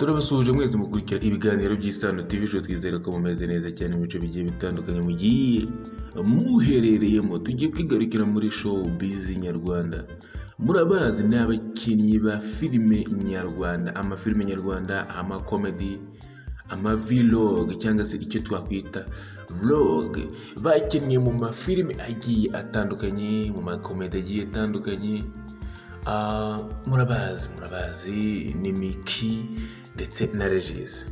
Turabasuhuje mwese mukurikira ibiganiro by'Isano TV Show. Twizere ko mumeze neza cyane mu bice bigiye bitandukanye mugiye muherereyemo. Tugiye kwigarukira muri showbiz nyarwanda. Murabazi, ni abakinnyi ba filime nyarwanda, amafilime nyarwanda, amakomedi, amavlog cyangwa se icyo twakwita vlog. Bakinnye mu mafilime agiye atandukanye, mu makomedi agiye atandukanye. Murabazi, ni Miki ndetse na Regis.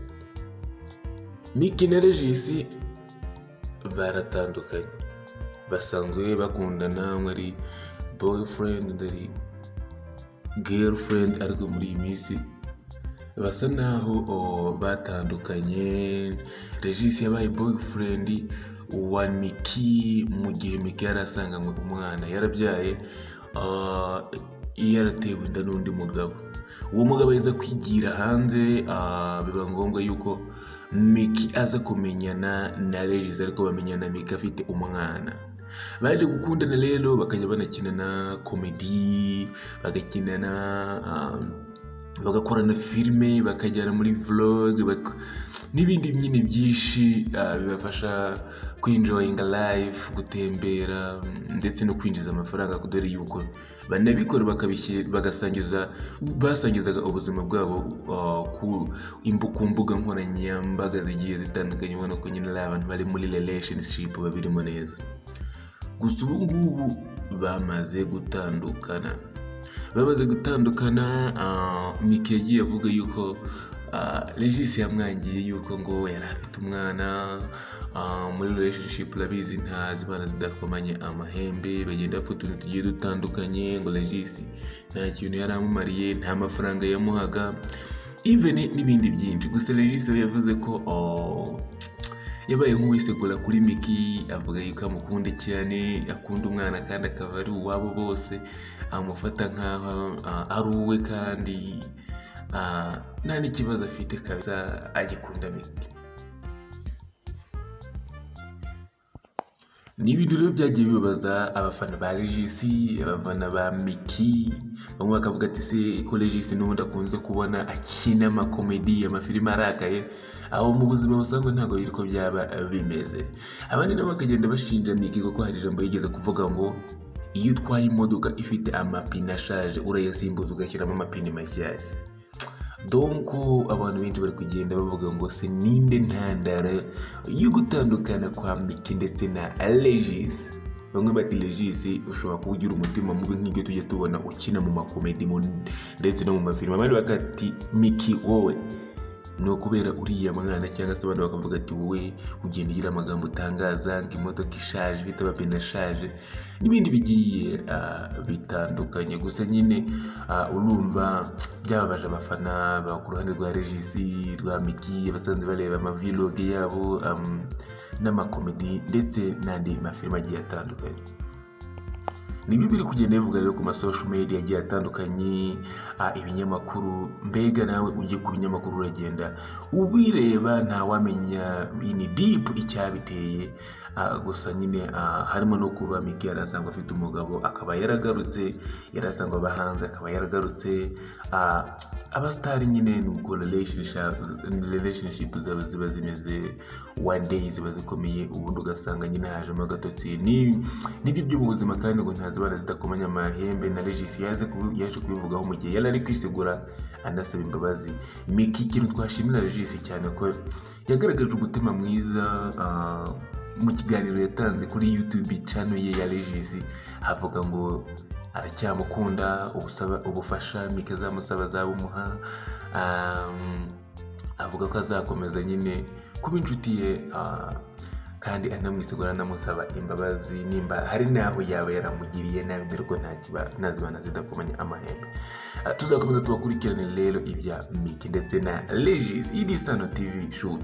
Miki na Regis baratandukanye, basanzwe bakundana, umwe ari boyfriend, undi ari girlfriend, ariko muri iyi minsi basa naho batandukanye. Regis yabaye boyfriend wa Miki mu gihe Miki yari asanganywe umwana yarabyaye, yaratewe inda n'undi mugabo. Uwo mugabo aza kwigira hanze, biba ngombwa yuko Miki aza kumenyana na Regis, ariko bamenyana Miki afite umwana. Baje gukundana rero, bakajya banakinana komedi, bagakinana, bagakorana filime, bakajyana muri vlog n'ibindi nyine byinshi bibafasha kwenjoyinga life, gutembera ndetse no kwinjiza amafaranga, dore yuko banabikora bagasangiza, basangizaga ubuzima bwabo ku mbuga nkoranyambaga zigiye zitandukanye. Ubona ko nyine ari abantu bari muri relationship babirimo neza. Gusa ubu ngubu bamaze gutandukana. Miki yagiye avuga yuko Regis yamwangiye yuko ngo yari afite umwana muri relationship. Urabizi, nta zibana zidakomanye amahembe, bagenda bafite utuntu tugiye dutandukanye. Ngo Regis nta kintu yari amumariye, nta mafaranga yamuhaga, even n'ibindi byinshi. Gusa Regis we yavuze ko yabaye nk'uwisegura kuri Miki, avuga yuko amukunda cyane, akunda umwana kandi akaba ari uwabo bose, amufata nk'aho ari uwe kandi nta n'ikibazo afite kabisa, agikunda Miki. Ni ibintu rero byagiye bibabaza abafana ba Regis, abafana ba Miki. Bamwe bakavuga ati: "Se ko Regis n'ubundi akunze kubona akina amakomedi, amafilime arakaye, aho mu buzima busanzwe ntabwo biri ko byaba bimeze?" Abandi nabo bakagenda bashinja Miki, kuko hari ijambo yigeze kuvuga ngo iyo utwaye imodoka ifite amapine ashaje, urayasimbuza ugashyiramo amapine mashyashya. Donc abantu benshi bari kugenda bavuga ngo se ninde ntandaro yo gutandukana kwa Miki ndetse na Regis? Bamwe bati: "Regis, ushobora kuba ugira umutima mubi nk'ibyo tujya tubona ukina mu makomedi ndetse no mu mafilime." Abandi bakati: "Miki, wowe ni ukubera uriya mwana." Cyangwa se abandi bakavuga ati: "Wowe ugenda ugira amagambo utangaza ngo imodoka ishaje ifite amapine ashaje," n'ibindi bigiye bitandukanye. Gusa nyine urumva byababaje abafana ba ku ruhande rwa Regis, rwa Miki, abasanzwe bareba amavlog yabo n'amakomedi ndetse n'andi mafilime agiye atandukanye. Nibyo biri kugenda bivuga rero ku ma social media agiye atandukanye, ibinyamakuru. Mbega nawe ujye ku binyamakuru, uragenda ubireba, ntawamenya in deep icyabiteye. Gusa nyine harimo no kuba Miki yari asanzwe afite umugabo, akaba yaragarutse, yari asanzwe aba hanze, akaba yaragarutse. Abasitari nyine ni uko relationship zabo ziba zimeze. One day ziba zikomeye, ubundi ugasanga nyine hajemo agatotsi. Nibyo byo mu buzima, kandi ngo ntazibana zidakomanya amahembe. Na Regis yaje kubivugaho mu gihe yari ari kwisegura anasaba imbabazi Miki. Ikintu twashimira Regis cyane ko yagaragaje umutima mwiza mu kiganiro yatanze kuri YouTube channel ye ya Regis, avuga ngo aracyamukunda, ubufasha Miki azamusaba azabumuha, avuga ko azakomeza nyine kuba inshuti ye, kandi anamwisegura, anamusaba imbabazi nimba hari n'aho yaba yaramugiriye nabi, dore ko ntazibana zidakomanya amahembe. Tuzakomeza tubakurikirane rero ibya Miki ndetse na Regis. Iyi ni Isano TV Show.